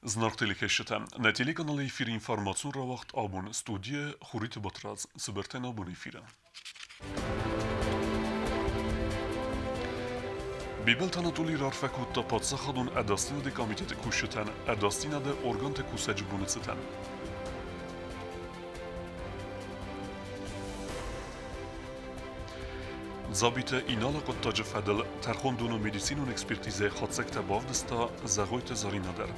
Зынаргъ телекӕсджытӕ, нӕ телеканалы эфиры информацион рауагъд абон студийӕ Хуриты Батрадз цыбыртӕй нӕ абон эфиры. Бибылты Анатолий раарфӕ кодта паддзахадон ӕдасдзинады комитеты кусджытӕн ӕдасдзинады органты кусӕджы боны цытӕн. Дзабиты Иналы хъуыддаджы фӕдыл тӕрхондоны медицинон экспертизӕйы хатдзӕгтӕ бавдыста Зӕгъойты Зӕринӕ дӕр.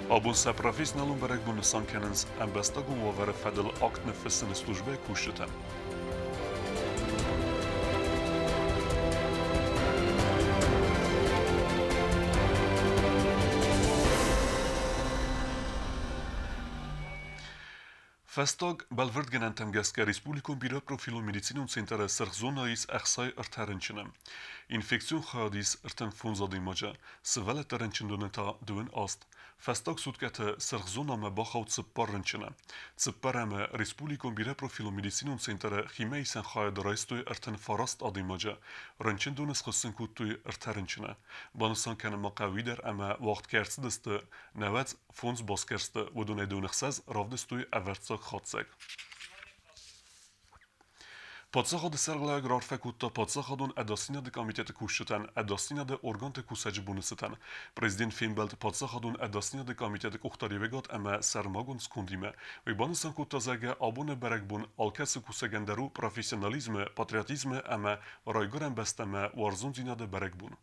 Абон сӕ профессионалон бӕрӕгбон нысан кӕнынц ӕмбӕстагон уавӕры фӕдыл акт ныффыссыны службӕйы кусджытӕ. Фӕстаг бӕлвырдгӕнӕнтӕм гӕсгӕ республикон бирӕпрофилон медицинон центры сырх зонӕйы ис 63 рынчыны. Инфекцион хайад ис 35 адӕймаджы, сывӕллӕтты рынчындоны та дыууын аст. Фӕстаг суткӕты сырх зонӕмӕ бахауд цыппар рынчыны. Цыппӕрӕмы республикон бирӕпрофилон медицинон центры химӕисӕн хайады райстой 39 адӕймаджы. Рынчындоны схуыссын кодтой ӕртӕ рынчыны. Банысан кӕнын ма хъӕуы уый дӕр, ӕмӕ уагъд кӕй ӕрцыдысты нӕуӕдз фондз басгӕрсты, уыдонӕй дыууын ӕхсӕз равдыстой ӕвӕрццаг хатдзӕг. Паддзахады сӕргълӕууӕг раарфӕ кодта Паддзахадон ӕдасдзинады комитеты кусджытӕн ӕдасдзинады органты кусӕджы боны цытӕн. Президент фембӕлд Паддзахадон ӕдасдзинады комитеты къухдариуӕгад ӕмӕ сӕрмагонд скондимӕ. Уый банысан кодта, зӕгъгӕ, абоны бӕрӕгбон алкӕцы кусӕгӕн дӕр у профессионализмы, патриотизмы ӕмӕ райгуырӕн бӕстӕмӕ уарзондзинады бӕрӕгбон.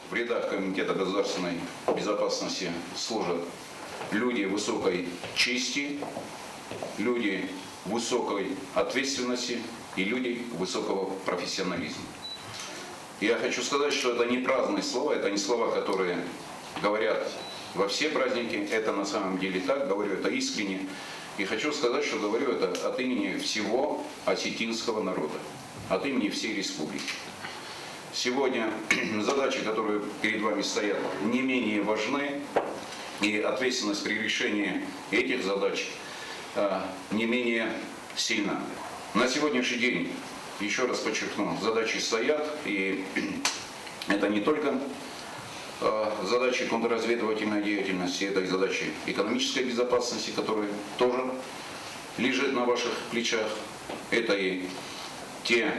В рядах Комитета государственной безопасности служат люди высокой чести, люди высокой ответственности и люди высокого профессионализма. Я хочу сказать, что это не праздные слова, это не слова, которые говорят во все праздники, это на самом деле так, говорю это искренне. И хочу сказать, что говорю это от имени всего осетинского народа, от имени всей республики. Сегодня задачи, которые перед вами стоят, не менее важны, и ответственность при решении этих задач не менее сильна. На сегодняшний день, еще раз подчеркну, задачи стоят, и это не только задачи контрразведывательной деятельности, это и задачи экономической безопасности, которые тоже лежат на ваших плечах. Это и те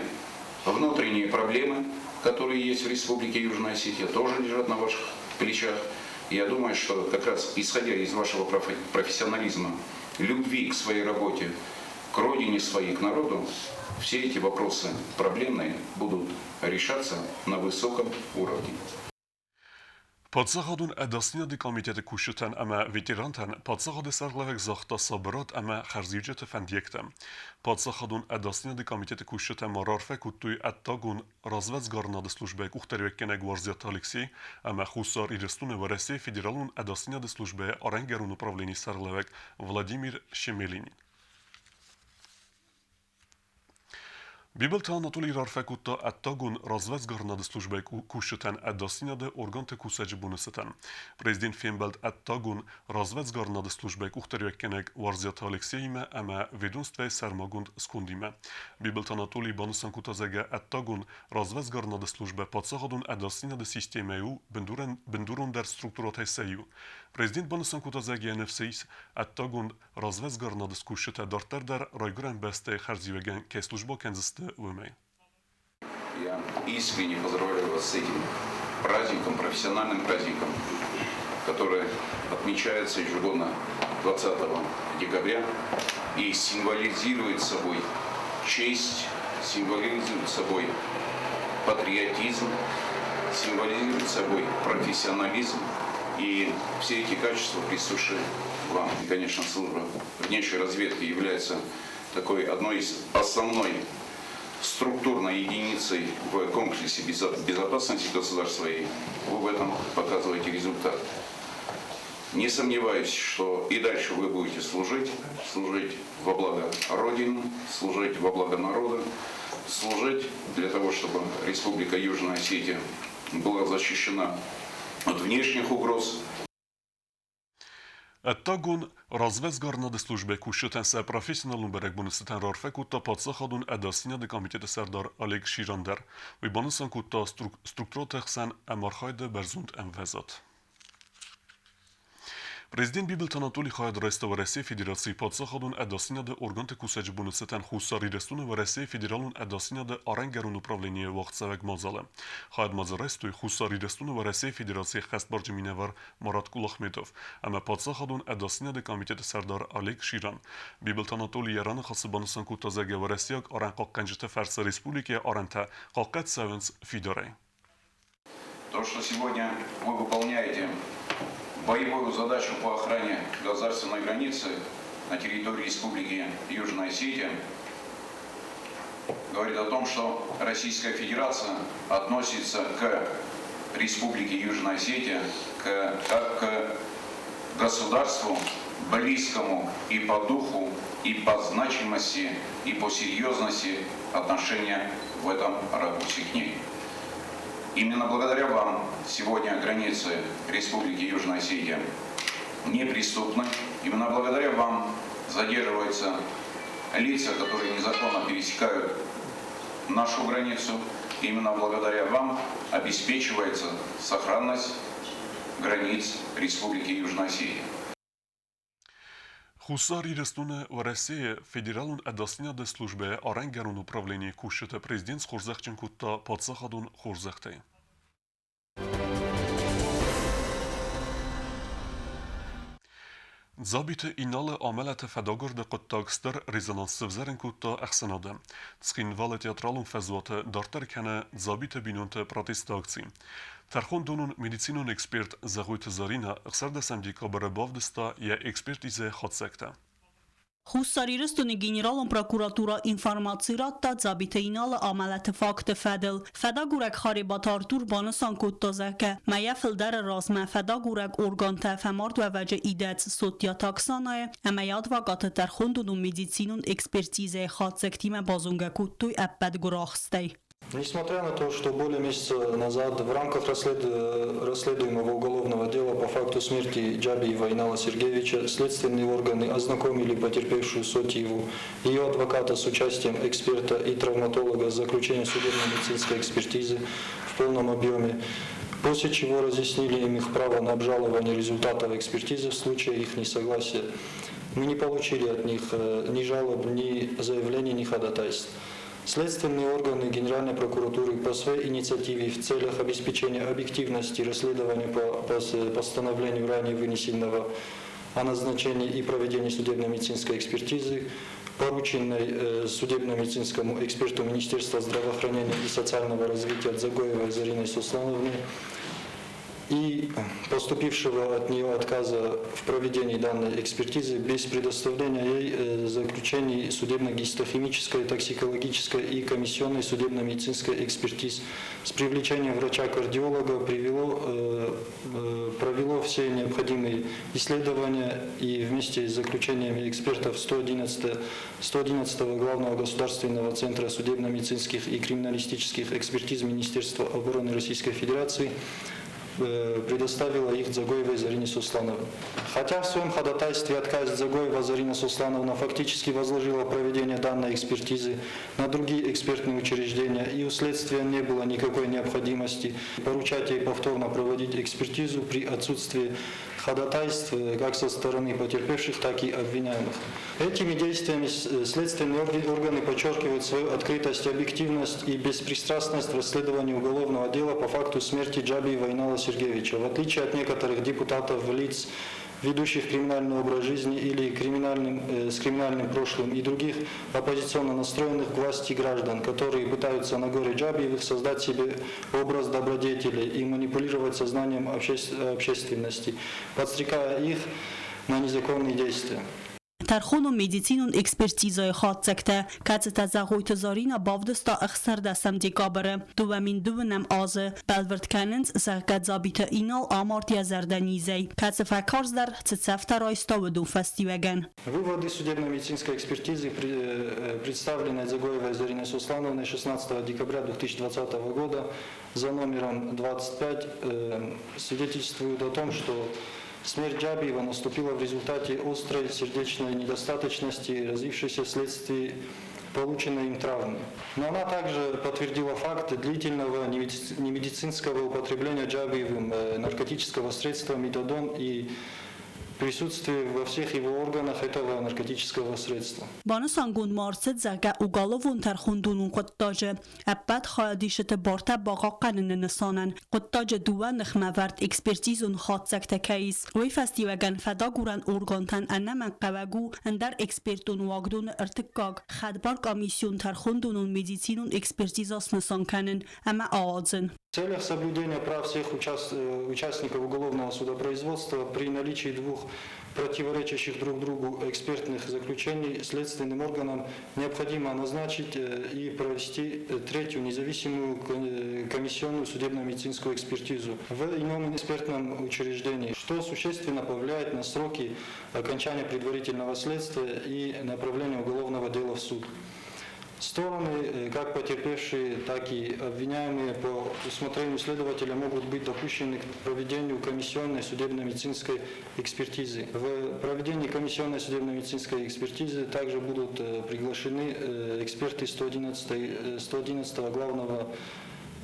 внутренние проблемы, которые есть в Республике Южная Осетия, тоже лежат на ваших плечах. Я думаю, что как раз исходя из вашего профессионализма, любви к своей работе, к родине своей, к народу, все эти вопросы проблемные будут решаться на высоком уровне. Паддзахадон ӕдасдзинады комитеты кусджытӕн ӕмӕ ветерантӕн паддзахады сӕргълӕууӕг загъта сабырад ӕмӕ хӕрзиуджыты фӕндиӕгтӕ. Паддзахадон ӕдасдзинады комитеты кусджытӕ ма раарфӕ кодтой ӕддагон развӕдсгарынады службӕйы къухдариуӕггӕнӕг Уарзиаты Алексей ӕмӕ Хуссар Ирыстоны Уӕрӕсейы Федералон ӕдасдзинады службӕйы арӕнгӕрон управленийы сӕргълӕууӕг Владимир Шемелин. Бибылты Анатолий раарфӕ кодта ӕддагон развӕдсгарынады службӕйы кусджытӕн ӕдасдзинады органты кусӕджы боны цытӕн. Президент фембӕлд ӕддагон развӕдсгарынады службӕйы къухдариуӕггӕнӕг Уарзиаты Алексеимӕ ӕмӕ ведомствӕйы сӕрмагонд скондимӕ. Бибылты Анатолий банысан кодта, зӕгъгӕ, ӕддагон развӕдсгарынады службӕ паддзахадон ӕдасдзинады системӕйы у бындурондӕр структурӕтӕй сӕ иу. Президент банысан кодта, зӕгъгӕ, ныфс ис, ӕддагон развӕдсгарынады кусджытӕ дарддӕр дӕр райгуырӕн бӕстӕйы хӕрзиуӕгӕн кӕй службӕ кӕндзысты, уымӕй. Я искренне поздравляю вас с этим праздником, профессиональным праздником, который отмечается ежегодно 20 декабря и символизирует собой честь, символизирует собой патриотизм, символизирует собой профессионализм. И все эти качества присущи вам. И, конечно, служба внешней разведки является такой одной из основной структурной единицей в комплексе безопасности государства, и вы в этом показываете результат. Не сомневаюсь, что и дальше вы будете служить, служить во благо Родины, служить во благо народа, служить для того, чтобы Республика Южная Осетия была защищена от внешних угроз. Ӕддагон развӕдсгарынады службӕйы кусджытӕн сӕ профессионалон бӕрӕгбоны цытӕн раарфӕ кодта паддзахадон ӕдасдзинады комитеты сӕрдар Олег Ширан дӕр. Уый банысан кодта структурӕты хсӕн ӕмархайды бӕрзонд ӕмвӕзад. Президент Бибылты Анатолий хайад райста Уӕрӕсейы Федерацийы паддзахадон ӕдасдзинады органты кусӕджы боны цытӕн Хуссар Ирыстоны Уӕрӕсейы Федералон ӕдасдзинады арӕнгӕрон управленийы уагъдцӕуӕг мадзалы. Хайад ма дзы райстой Хуссар Ирыстоны Уӕрӕсейы Федерацийы хӕстбарджын минӕвар Марат Кулахметов ӕмӕ паддзахадон ӕдасдзинады комитеты сӕрдар Олег Ширан. Бибылты Анатолий йӕ раныхасы банысан кодта, зӕгъгӕ, уӕрӕсейаг арӕнхъахъхъӕнджыты фӕрцы республикӕйы арӕнтӕ хъахъхъӕд цӕуынц фидарӕй. То, что сегодня вы выполняете боевую задачу по охране государственной границы на территории Республики Южная Осетия, говорит о том, что Российская Федерация относится к Республике Южная Осетия как к государству, близкому и по духу, и по значимости, и по серьезности отношения в этом ракурсе к ней. Именно благодаря вам сегодня границы Республики Южная Осетия неприступны. Именно благодаря вам задерживаются лица, которые незаконно пересекают нашу границу. Именно благодаря вам обеспечивается сохранность границ Республики Южная Осетия. Хуссар Ирыстоны Уӕрӕсейы Федералон ӕдасдзинады службӕйы арӕнгӕрон управленийы кусджыты президент схорзӕхджын кодта паддзахадон хорзӕхтӕй. Дзабиты Иналы амӕлӕты фӕдагуырды хъуыддаг стыр резонанс сывзӕрын кодта ӕхсӕнады. Цхинвалы театралон фӕзуаты дарддӕр кӕны Дзабиты бинонты протесты акци. Тӕрхондонон медицинон эксперт Зӕгъойты Заринӕ 16 декабры бавдыста йӕ экспертизӕйы хатдзӕгтӕ. Хуссар Ирыстоны Генералон прокуратура информаци радта Дзабиты Иналы амӕлӕты факты фӕдыл. Фӕдагурӕг Харебаты Артур банысан кодта, зӕгъгӕ, мӕйӕ фылдӕры размӕ фӕдагурӕг органтӕ фӕмардуӕвӕджы идӕдз Соттиаты Оксанайы ӕмӕ йӕ адвокаты тӕрхондонон-медицинон экспертизӕйы хатдзӕгтимӕ базонгӕ кодтой ӕппӕт гуырахстӕй. Несмотря на то, что более месяца назад в рамках расследуемого уголовного дела по факту смерти Джабиева Инала Сергеевича следственные органы ознакомили потерпевшую Сотиеву, ее адвоката с участием эксперта и травматолога с заключением судебно-медицинской экспертизы в полном объеме, после чего разъяснили им их право на обжалование результатов экспертизы в случае их несогласия. Мы не получили от них ни жалоб, ни заявлений, ни ходатайств. Следственные органы Генеральной прокуратуры по своей инициативе в целях обеспечения объективности расследования по постановлению ранее вынесенного о назначении и проведении судебно-медицинской экспертизы, порученной судебно-медицинскому эксперту Министерства здравоохранения и социального развития Дзагоевой Зариной Суслановной и поступившего от нее отказа в проведении данной экспертизы без предоставления ей заключений судебно-гистохимической, токсикологической и комиссионной судебно-медицинской экспертиз с привлечением врача-кардиолога провело все необходимые исследования и вместе с заключениями экспертов 111 Главного государственного центра судебно-медицинских и криминалистических экспертиз Министерства обороны Российской Федерации предоставила их Дзагоевой Зарине Суслановне. Хотя в своем ходатайстве отказ Дзагоева Зарина Суслановна фактически возложила проведение данной экспертизы на другие экспертные учреждения, и у следствия не было никакой необходимости поручать ей повторно проводить экспертизу при отсутствии ходатайств как со стороны потерпевших, так и обвиняемых. Этими действиями следственные органы подчеркивают свою открытость, объективность и беспристрастность в расследовании уголовного дела по факту смерти Джабиева Инала Сергеевича. В отличие от некоторых депутатов, лиц, ведущих криминальный образ жизни или с криминальным прошлым и других оппозиционно настроенных к власти граждан, которые пытаются на горе Джабиевых создать себе образ добродетелей и манипулировать сознанием общественности, подстрекая их на незаконные действия. Тӕрхонон медицинон экспертизӕйы хатдзӕгтӕ, кӕцытӕ Зӕгъойты Заринӕ бавдыста 16 декабры 2009 азы, бӕлвырд кӕнынц, зӕгъгӕ Дзабиты Инал амард йӕ зӕрдӕнизӕй, кӕцы фӕкарздӕр цы цӕфтӕ райста, уыдон фӕстиуӕгӕн. Выводы судебно-медицинской экспертизы, представленной Дзагоевой Зариной Суслановной 16 декабря 2020 года за номером 25, свидетельствуют о том, что Смерть Джабиева наступила в результате острой сердечной недостаточности, развившейся вследствие полученной им травмы. Но она также подтвердила факт длительного немедицинского употребления Джабиевым наркотического средства метадон и присутствие во всех его органах этого наркотического средства. Банысангонд ма ӕрцыд, зӕгъгӕ, уголовон тӕрхондонон хъуыддаджы ӕппӕт хайадисджыты бартӕ бахъахъхъӕныны нысанӕн хъуыддаджы дыууӕ ныхмӕвӕрд экспертизон хатдзӕгтӕ кӕй ис, уый фӕстиуӕгӕн фӕдагурӕн органтӕн ӕнӕмӕнгхъӕуӕг у ӕндӕр экспертон уагдоны ӕртыккаг, хӕдбар комиссион тӕрхондонон-медицинон экспертиза снысан кӕнын ӕмӕ ауадзын. В целях соблюдения прав всех участников уголовного судопроизводства при наличии двух противоречащих друг другу экспертных заключений следственным органам необходимо назначить и провести третью независимую комиссионную судебно-медицинскую экспертизу в ином экспертном учреждении, что существенно повлияет на сроки окончания предварительного следствия и направления уголовного дела в суд. Стороны, как потерпевшие, так и обвиняемые по усмотрению следователя могут быть допущены к проведению комиссионной судебно-медицинской экспертизы. В проведении комиссионной судебно-медицинской экспертизы также будут приглашены эксперты 111 главного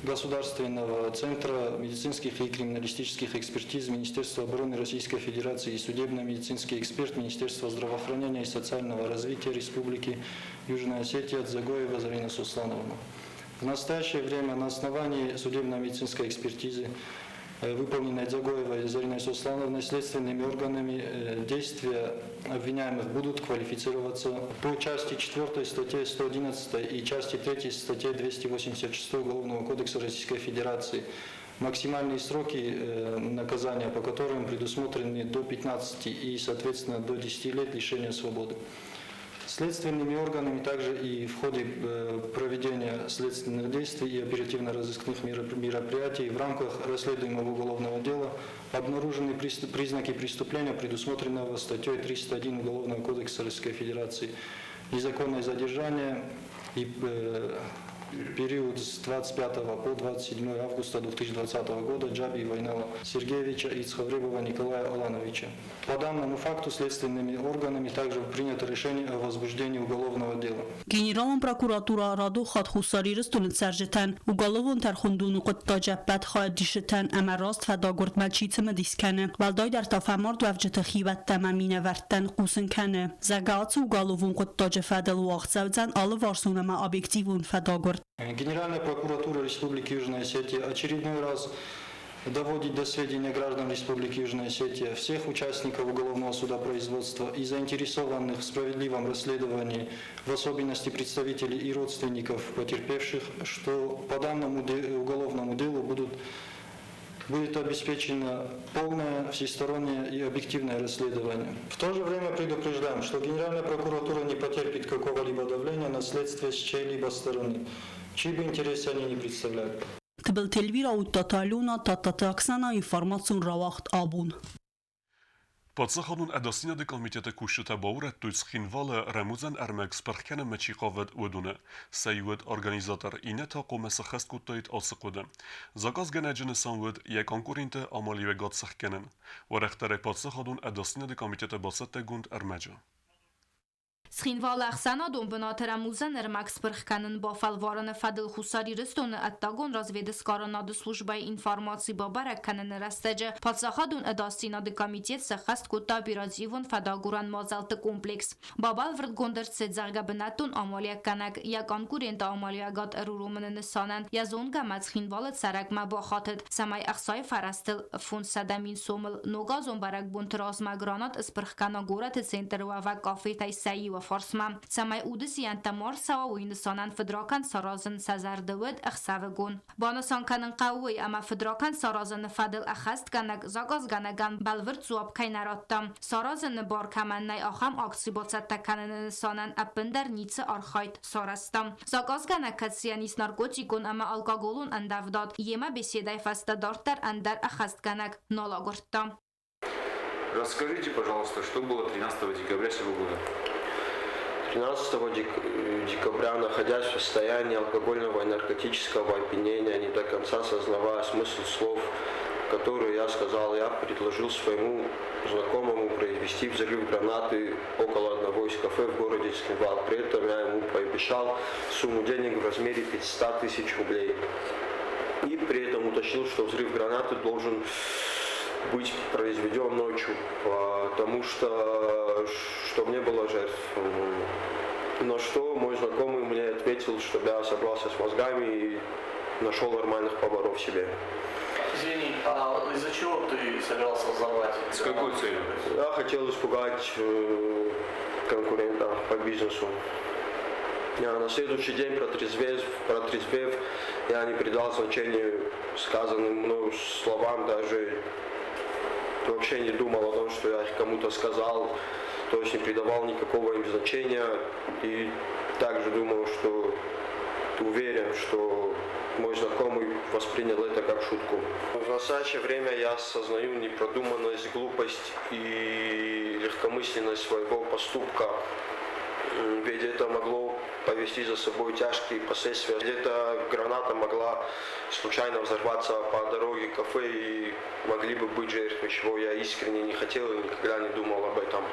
Государственного центра медицинских и криминалистических экспертиз Министерства обороны Российской Федерации и судебно-медицинский эксперт Министерства здравоохранения и социального развития Республики Южная Осетия Дзагоева Зарина Суслановна. В настоящее время на основании судебно-медицинской экспертизы, выполненной Дзагоевой Зариной Суслановной, следственными органами действия обвиняемых будут квалифицироваться по части 4 статьи 111 и части 3 статьи 286 Уголовного кодекса Российской Федерации. Максимальные сроки наказания, по которым предусмотрены до 15 и, соответственно, до 10 лет лишения свободы. Следственными органами также и в ходе проведения следственных действий и оперативно-розыскных мероприятий в рамках расследуемого уголовного дела обнаружены признаки преступления, предусмотренного статьей 301 Уголовного кодекса Российской Федерации. Незаконное задержание и период с 25 по 27 августа 2020 года Джабиева Инала Сергеевича и Цховребова Николая Алановича. По данному факту следственными органами также принято решение о возбуждении уголовного дела. Генералон прокуратура радон хатт Хуссар Ирыстоны цӕрджытӕн уголовон тӕрхондоны хъуыддаджы ӕппӕт хайадисджытӕн ӕмӕ раст фӕдагуырдмӕ чи цымыдис кӕны, уӕлдайдӕр та фӕмардуӕвджыты хиуӕттӕ ӕмӕ минӕвӕрттӕн хъусын кӕны, зӕгъгӕ, ацы уголовон хъуыддаджы фӕдыл уагъд цӕудзӕн алыварсон ӕмӕ объективон фӕдагуырд. Генеральная прокуратура Республики Южная Осетия очередной раз доводит до сведения граждан Республики Южная Осетия, всех участников уголовного судопроизводства и заинтересованных в справедливом расследовании, в особенности представителей и родственников потерпевших, что по данному уголовному делу будет обеспечено полное, всестороннее и объективное расследование. В то же время предупреждаем, что Генеральная прокуратура не потерпит какого-либо давления на следствие с чьей-либо стороны, чьи бы интересы они ни представляли. Тыбылты Эльвира, Уттаты Алена, Тадтаты Оксана, информацион рауагъд Абон. Паддзахадон ӕдасдзинады комитеты кусджытӕ баурӕдтой Цхинвалы рӕмудзӕн ӕрмӕг спырх кӕнынмӕ чи хъавыд, уыдоны. Сӕ иу уыд организатор, иннӕ та хъуамӕ сӕххӕст кодтаид ацы хъуыды. Заказгӕнӕджы нысан уыд йӕ конкуренты амалиуӕгад сӕхгӕнын. Уӕрӕхдӕрӕй паддзахадон ӕдасдзинады комитеты бацӕттӕгонд ӕрмӕджы. Цхинвалы ӕхсӕнадон бынаты рӕмудзӕн ӕрмӕг спырх кӕнын бафӕлварыны фӕдыл Хуссар Ирыстоны ӕддагон развӕдсгарынады службӕйы информаци бабӕрӕг кӕныны рӕстӕджы Паддзахадон ӕдасдзинады комитет сӕххӕст кодта оперативон фӕдагурӕн мадзӕлтты комплекс. Бабӕлвырдгонд ӕрцыд, зӕгъгӕ, бынӕттон амалиуӕггӕнӕг йӕ конкуренты амалиуӕгад ӕруромыны нысанӕн йӕ зонгӕмӕ Цхинвалы цӕрӕгмӕ бахатыд, цӕмӕй ӕхцайы фӕрӕзтыл 500 000 сомыл ногазон бӕрӕгбонты размӕ гранат спырх кӕна горӕты центры уӕвӕг кафетӕй сӕ иуы фарсмӕ. Цӕмӕй уды зиӕнттӕ ма рцӕуа, уый нысанӕн фыдракӕнд саразын сӕ зӕрды уыд ӕхсӕвыгон. Банысан кӕнын хъӕуы уый, ӕмӕ фыдракӕнд саразыны фӕдыл ӕххӕстгӕнӕг заказгӕнӕгӕн бӕлвырд дзуапп кӕй нӕ радта. Саразыны бар кӕмӕн нӕй, ахӕм акци бацӕттӕ кӕныны нысанӕн ӕппындӕр ницы архайд сарӕзта. Заказгӕнӕг кӕцыйӕн ис наркотикон ӕмӕ алкоголон ӕндӕвдад, йемӕ беседӕйы фӕстӕ дарддӕр ӕндӕр ӕххӕстгӕнӕг нал агуырдта. Расскажите, пожалуйста, что было 13 декабря сего года? 13 декабря, находясь в состоянии алкогольного и наркотического опьянения, не до конца сознавая смысл слов, которые я сказал, я предложил своему знакомому произвести взрыв гранаты около одного из кафе в городе Цхинвал. При этом я ему пообещал сумму денег в размере 500 тысяч рублей. И при этом уточнил, что взрыв гранаты должен быть произведен ночью, потому что чтобы не было жертв. На что мой знакомый мне ответил, чтобы я собрался с мозгами и нашел нормальных поваров себе. Извини, а из-за чего ты собирался взорвать? С какой целью? Я хотел испугать конкурента по бизнесу. Я на следующий день, протрезвев, я не придал значения сказанным мною словам, даже вообще не думал о том, что я их кому-то сказал, то есть не придавал никакого им значения. И также думал, что уверен, что мой знакомый воспринял это как шутку. В настоящее время я осознаю непродуманность, глупость и легкомысленность своего поступка. Ведь это могло повести за собой тяжкие последствия. Где-то граната могла случайно взорваться по дороге к кафе и могли бы быть жертвы, чего я искренне не хотел и никогда не думал об этом.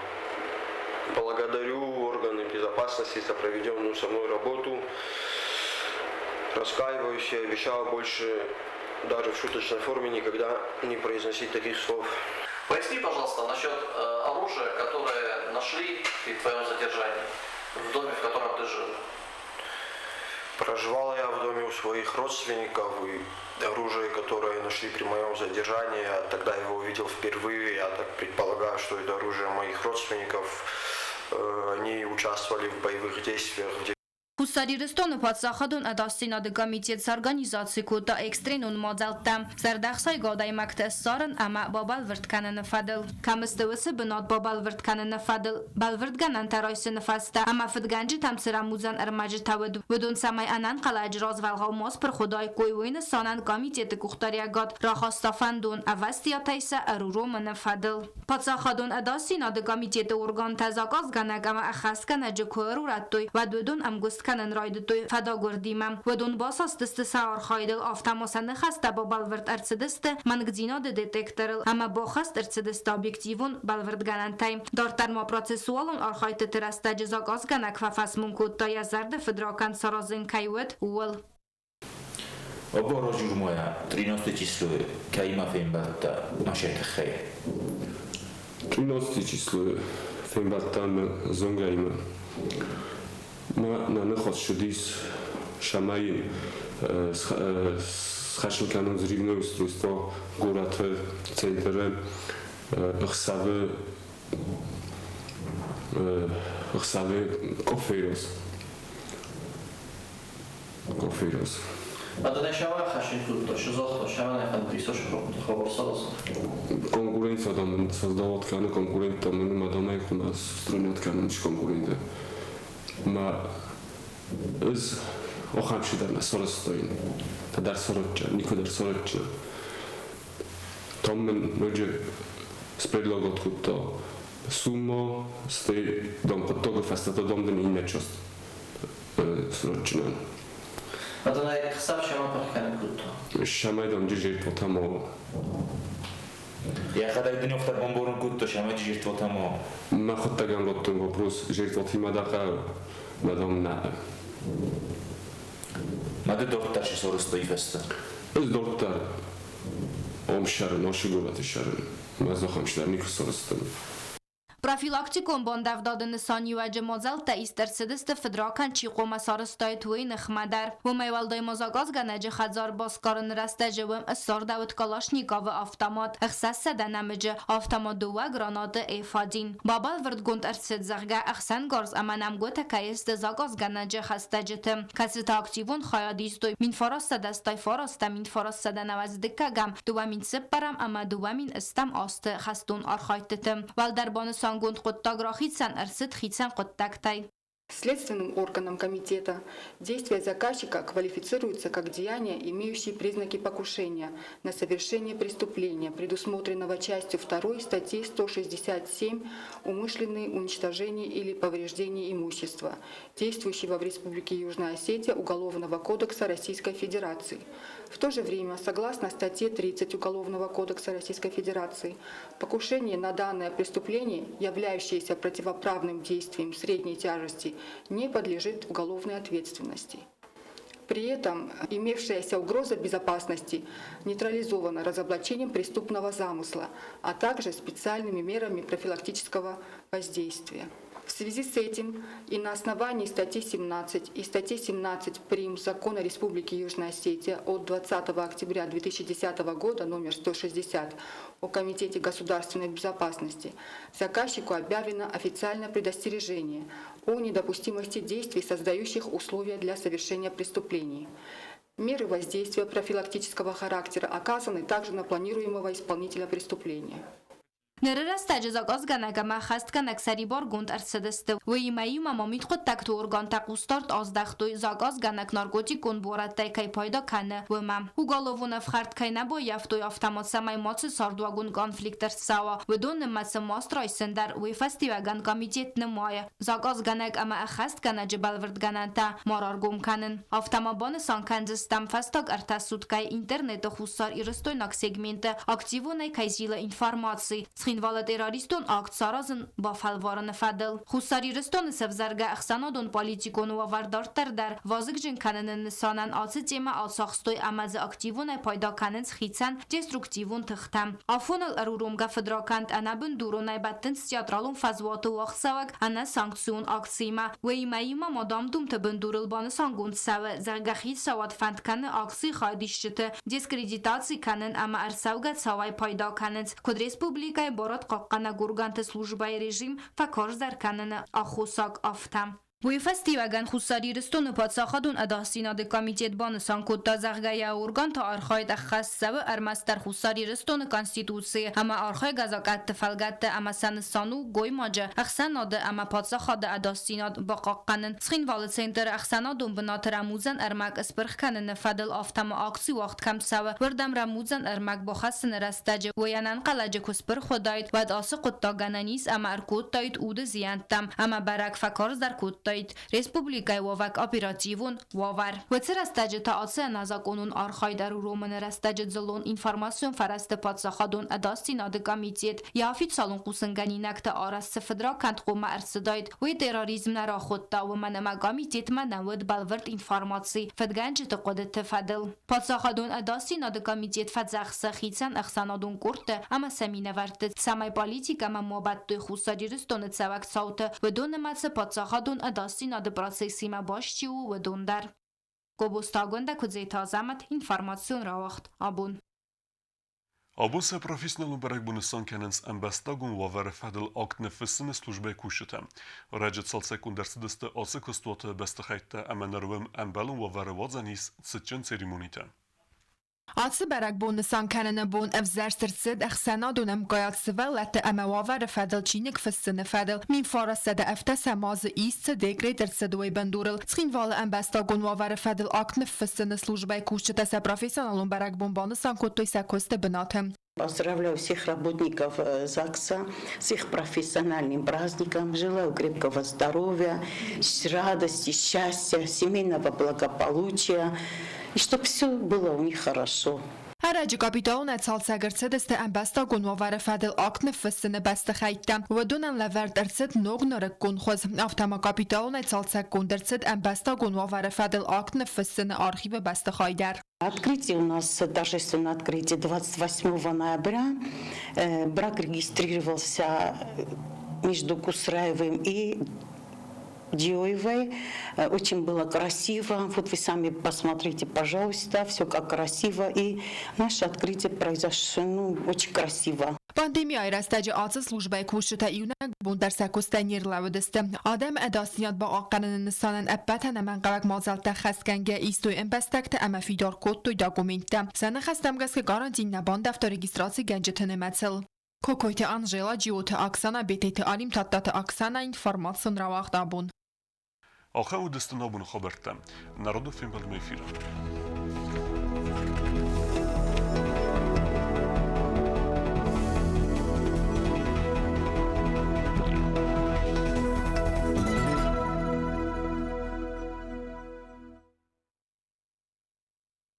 Благодарю органы безопасности за проведенную со мной работу. Раскаиваюсь и обещал больше даже в шуточной форме никогда не произносить таких слов. Поясни, пожалуйста, насчет оружия, которое нашли при твоем задержании в доме, в котором ты жил. Проживал я в доме у своих родственников, и оружие, которое нашли при моем задержании, я тогда его увидел впервые, я так предполагаю, что это оружие моих родственников. Они участвовали в боевых действиях в Хуссар Ирыстоны паддзахадон ӕдасдзинады комитет сорганизаци кодта экстренон мадзӕлттӕ зӕрдӕхсайгӕ адӕймӕгты ссарын ӕмӕ бабӕлвырд кӕныны фӕдыл. Кӕм сты уыцы бынат бабӕлвырд кӕныны фӕдыл бӕлвырдгӕнӕнтӕ райсыны фӕстӕ ӕмӕ фыдгӕнджытӕм цы рӕмудзӕн ӕрмӕджытӕ уыд, уыдон цӕмӕй ӕнӕнхъӕлӕджы развӕлгъау ма спырх уыдаиккой, уый нысанӕн комитеты къухдариӕгад рахаста фӕндон ӕвӕстиатӕй сӕ ӕруромыны фӕдыл. Паддзахадон ӕдасдзинады комитеты органтӕ заказгӕнӕг ӕмӕ ӕххӕстгӕнӕджы куы ӕрурӕдтой, уӕд уыдон ӕмгуыст кӕнын райдыдтой фӕдагуырдимӕ. Уыдон басастысты сӕ архайдыл, афтӕ ма сӕ ныхӕстӕ бабӕлвырд ӕрцыдысты мӕнгдзинады детекторыл ӕмӕ баххӕст ӕрцыдысты объективон бӕлвырдгӕнӕнтӕй. Дарддӕр ма процессуалон архайдтыты рӕстӕджы заказгӕнӕг фӕфӕсмон кодта йӕ зӕрды фыдракӕнд саразын кӕй уыд, ууыл. Абон журмая 13 число кӕимӕ фембӕлдтӕ машинӕ тыххӕй? 13 число фембӕлдтӕн мӕ зонгӕимӕ. Мӕ нӕ ныхас цыдис, цӕмӕй схӕссын кӕнон взрывное устройство горӕты центры ӕхсӕвы кофейрос. Кофейрос. Конкуренция там создавать каны конкурент там ну мадам у нас устранять каны конкуренты. Ма ez ахӕм дӕр сарӕзтаин. Та дӕр сарӕзта, никуы дӕр сарӕзта. Там мын ноджы спредлагат кодта сумма, стӕй дам хъуыддагы фӕстӕ та дам дын иннӕ часть сарӕзтынӕн. Шамай дам жертвотамо. Йӕхӕдӕг дын афтӕ бамбарын кодта, шамай жертвотамо. Мӕхуыдтӕгӕн радтон вопрос жертвотимӕ дӕ хъӕуы, мадам нӕ. Ма ды дарддӕр цы сарӕзтай фӕстӕ? Ӕз дарддӕр ам ссарын, ашы горӕты ссарын. Мӕ ахӕм дӕр никуы сарӕзтон. Профилактикон бандӕвдады нысаниуӕджы мадзӕлттӕ ист ӕрцыдысты фыдракӕнд чи хъуамӕ сарӕзтаид, уый ныхмӕ дӕр. Уымӕй уӕлдай ма заказгӕнӕджы хӕдзар басгарыны рӕстӕджы уым ссардӕуыд Калашниковы автомат, 600 нӕмыджы, афтӕ ма дыууӕ гранаты F1. Бабӕлвырдгонд ӕрцыд, зӕгъгӕ, ӕхсӕнгарз ӕмӕ нӕмгуытӕ кӕй сты заказгӕнӕджы хӕстӕджыты, кӕцытӕ активон хайад истой 1989 1992 2004 ӕмӕ 2008 азты хӕстон архайдтыты. Уӕлдӕр банысангонд хъуыддаг рахицӕн ӕрцыд хицӕн хъуыддӕгтӕй. Следственным органом комитета действия заказчика квалифицируются как деяния, имеющие признаки покушения на совершение преступления, предусмотренного частью 2 статьи 167 «Умышленное уничтожение или повреждение имущества», действующего в Республике Южная Осетия Уголовного кодекса Российской Федерации. В то же время, согласно статье 30 Уголовного кодекса Российской Федерации, покушение на данное преступление, являющееся противоправным действием средней тяжести, не подлежит уголовной ответственности. При этом имевшаяся угроза безопасности нейтрализована разоблачением преступного замысла, а также специальными мерами профилактического воздействия. В связи с этим и на основании статьи 17 и статьи 17 прим. Закона Республики Южная Осетия от 20 октября 2010 года номер 160 о Комитете государственной безопасности заказчику объявлено официальное предостережение о недопустимости действий, создающих условия для совершения преступлений. Меры воздействия профилактического характера оказаны также на планируемого исполнителя преступления. Ныры рӕстӕджы закъазгӕнӕг ӕмӕ ӕххӕстгӕнӕг сӕрибаргонд ӕрцыдысты. Уыимӕ иумӕ ма мидхъуыддӕгты органтӕ хъусдард аздӕхтой, закъазгӕнӕг наркотикон буарадтӕй кӕй пайда кӕны, уымӕ. Уголовон ӕфхӕрд кӕй нӕ баййӕфтой, афтӕ ма цӕмӕй мацы цардуагон конфликт ӕрцӕуа, уыдон нымӕцы маст райсын дӕр, уый фӕстиуӕгӕн комитет нымайы, закъазгӕнӕг ӕмӕ ӕххӕстгӕнӕджы бӕлвырдгӕнӕнтӕ ма раргом кӕнын. Афтӕ ма банысан кӕндзыстӕм, фӕстаг ӕртӕ суткӕйы интернеты хуссар-ирыстойнаг сегменты активонӕй кӕй зилы информаци, Цхинвалы террористон акт саразын бафӕлварыны фӕдыл. Хуссар Ирыстоны сӕвзӕргӕ ӕхсӕнадон-политикон уавӕр дарддӕр дӕр вазыгджын кӕныны нысанӕн ацы темӕ ацахстой ӕмӕ дзы активонӕй пайда кӕнынц хицӕн деструктивон тыхтӕ. Афоныл ӕруромгӕ фыдракӕнд ӕнӕбындуронӕй бӕттынц театралон фӕзуаты уагъдцӕуӕг ӕнӕсанкцион акциимӕ. Уыимӕ иумӕ ма дам-думты бындурыл банысангонд цӕуы, зӕгъгӕ, хицауад фӕнд кӕны акцийы хайадисджыты дискредитаци кӕнын ӕмӕ ӕрцӕугӕ цауӕй пайда кӕнынц, куыд республикӕйы барадхъахъхъӕнӕг органты службӕйы режим фӕкарздӕр кӕныны аххосаг, афтӕ. Уый фӕстиуӕгӕн Хуссар Ирыстоны паддзахадон ӕдасдзинады комитет банысан кодта, зӕгъгӕ, йӕ органты архайд ӕххӕст цӕуы ӕрмӕстдӕр Хуссар Ирыстоны Конституцийы ӕмӕ архайгӕ закъӕтты фӕлгӕтты ӕмӕ сӕ нысан у гоймаджы, ӕхсӕнады ӕмӕ паддзахады ӕдасдзинад бахъахъхъӕнын. Цхинвалы центры ӕхсӕнадон бынаты рӕмудзӕн ӕрмӕг спырх кӕныны фӕдыл афтӕ ма акци уагъд кӕм цӕуы, уырдӕм рӕмудзӕн ӕрмӕг бахӕссыны рӕстӕджы уый ӕнӕнхъӕлӕджы куы спырх уыдаид, уӕд ацы хъуыддаг гӕнӕн ис ӕмӕ ӕркодтаид уды зиӕнттӕм ӕмӕ бӕрӕг фӕкарздӕр кодтаид республикӕйы уӕвӕг оперативон уавӕр. Уыцы рӕстӕджы та ацы ӕнӕзакъонон архайд ӕруромыны рӕстӕджы дзыллон информацион фӕрӕзты паддзахадон ӕдасдзинады комитет йӕ официалон хъусынгӕнинӕгты арӕзт цы фыдракӕнд хъуамӕ ӕрцыдаид, уый терроризм нӕ рахуыдта, уымӕн ӕмӕ комитетмӕ нӕ уыд бӕлвырд информаци фыдгӕнджыты хъуыдыты фӕдыл. Паддзахадон ӕдасдзинады комитет фӕдзӕхсы хицӕн ӕхсӕнадон къордты ӕмӕ сӕ минӕвӕртты, цӕмӕй политикӕмӕ ма бӕттой Хуссар Ирыстоны цӕуӕг цауты, уыдон нымӕцы паддзахадон ӕдасдзинады процессимӕ баст чи у, уыдон дӕр. Гобозтагондӕ Куыдзеты Азӕмӕт, информацион рауагъд абон. Абон сӕ профессионалон бӕрӕгбон нысан кӕнынц ӕмбӕстагон уавӕры фӕдыл акт ныффыссыны службӕйы кусджытӕ. Раджы цалцӕггонд ӕрцыдысты ацы куыстуаты бӕстыхӕйттӕ ӕмӕ ныр уым ӕмбӕлон уавӕры уадзӕн ис цытджын церемонитӕ. Ацы бӕрӕгбон нысан кӕныны бон ӕвзӕрст ӕрцыд ӕхсӕнадон ӕмкъайад сывӕллӕтты ӕмӕ уавӕры фӕдыл чиныг фыссыны фӕдыл. 1907 азы ист цы декрет ӕрцыд, уый бындурыл Цхинвалы ӕмбӕстагон уавӕры фӕдыл акт ныффыссыны службӕйы кусджытӕ сӕ профессионалон бӕрӕгбон банысан кодтой сӕ куысты бынаты. Поздравляю всех работников ЗАГСа с их профессиональным праздником. Желаю крепкого здоровья, радости, счастья, семейного благополучия и чтобы все было у них хорошо. Ӕрӕджы капиталон цалцӕг ӕрцыдысты ӕмбӕстагон уавӕры фӕдыл акт ныффыссыны бӕстыхӕйттӕ. Уыдонӕн лӕвӕрд ӕрцыд ног нырыккон хуыз. Афтӕ ма капиталонӕй цалцӕггонд ӕрцыд ӕмбӕстагон уавӕры фӕдыл акт ныффыссыны архивы бӕстыхай дӕр. Открытие у нас торжественное открытие 28 ноября. Брак регистрировался между Кусраевым и Диоевой. Очень было красиво. Вот вы сами посмотрите, пожалуйста, все как красиво. И наше открытие произошло, ну, очень красиво. Пандемияйы рӕстӕджы ацы службӕйы кусджытӕ иунӕг бон дӕр сӕ куыстӕй не рлӕууыдысты. Адӕмы ӕдасдзинад бахъахъхъӕныны нысанӕн ӕппӕт ӕнӕмӕнгхъӕуӕг мадзӕлттӕ хӕсгӕнгӕ истой ӕмбӕстӕгтӕ ӕмӕ фидар кодтой документтӕ. Сӕ ныхӕстӕм гӕсгӕ карантин нӕ бандӕвта регистрацигӕнджыты нымӕцыл. Кокойты Анжела, Джиоты Оксана, Бететы Алим, Тадтаты Оксана информацион рауагъд абон. Ахӕм уыдысты нӕ абоны хабӕрттӕ. Народы фембӕлдмӕ эфиры.